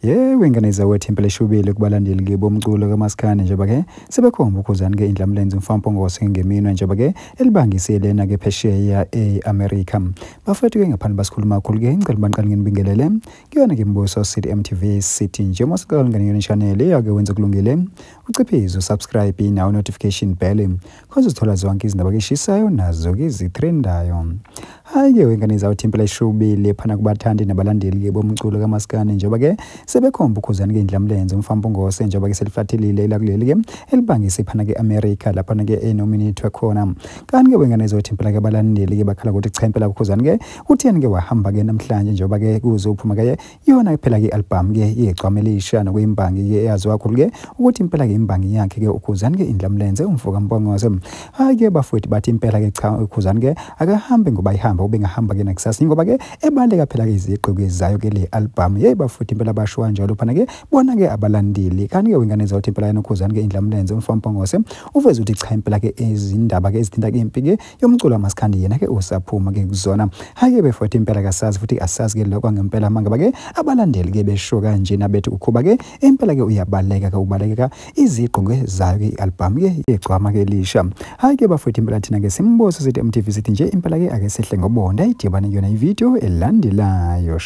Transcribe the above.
Yewe ingane zawethu impela eshubile kubalandeli ke bomculo kaMaskandi njengoba ke sebekhomba uKhuzani ke Indlamlenze umfana ngeminwe njengoba ke elibangise lena ke phesheya e-America. Bafethu ke ngaphandle basikhuluma kakhulu ke ngicela baqale nginibingelele kuyona ke Mbuso City MTV City njengoba siqala ngane yona channel eyake wenza kulungile uciphize usubscribe nawo notification bell khoze uzithola zonke izindaba ke eshisayo nazo ke zitrendayo. Hayi ke wengane zawethu impela eshubile phana kubathandi nabalandeli ke bomculo kaMaskandi njengoba ke sebekhomba uKhuzani ke Indlamlenze umfana njengoba ke seliflathelile elakuleli ke elibangise phana ke America lapha ke enominate khona. Kanti ke wengane zawethu impela ke abalandeli ke bakhala ukuthi cha impela uKhuzani ke utheni ke wahamba ke namhlanje njengoba ke kuzophuma ke yona phela ke album ke yegcwama elisha nokuyimbangi ke eyaziwa kakhulu ke ukuthi impela ke imbangi yakhe ke uKhuzani ke Indlamlenze umfoka Mpongose. Hayi ke bafowethu bathi impela ke cha uKhuzani ke akahambe ngoba ihamba ubengahamba ke nakusasa ngoba ke ebaleka phela ke iziqu zayo ke le album. Hey bafowethu impela basho kanjalo phana ke bona ke abalandeli. Kanti ke wengane zawethu impela yena uKhuzani ke Indlamlenze umfoka Mpongose uveze ukuthi cha impela ke izindaba ke ezithinta ke impi ke yomculo kaMaskandi yena ke usaphuma ke kuzona. Hayi ke bafowethu impela kasazi futhi asazi ke lokho ngempela mangaba ke abalandeli ke besho kanjena bethi ukhuba ke impela ke uyabaleka ke ubaleka iziqu ke zayo ke album ke yegcwama ke lisha. Hayi ke bafowethu impela thina ke Simbuso City MTV sithi nje impela ke ake sehle ngobonda idibane yona ivideo elandelayo.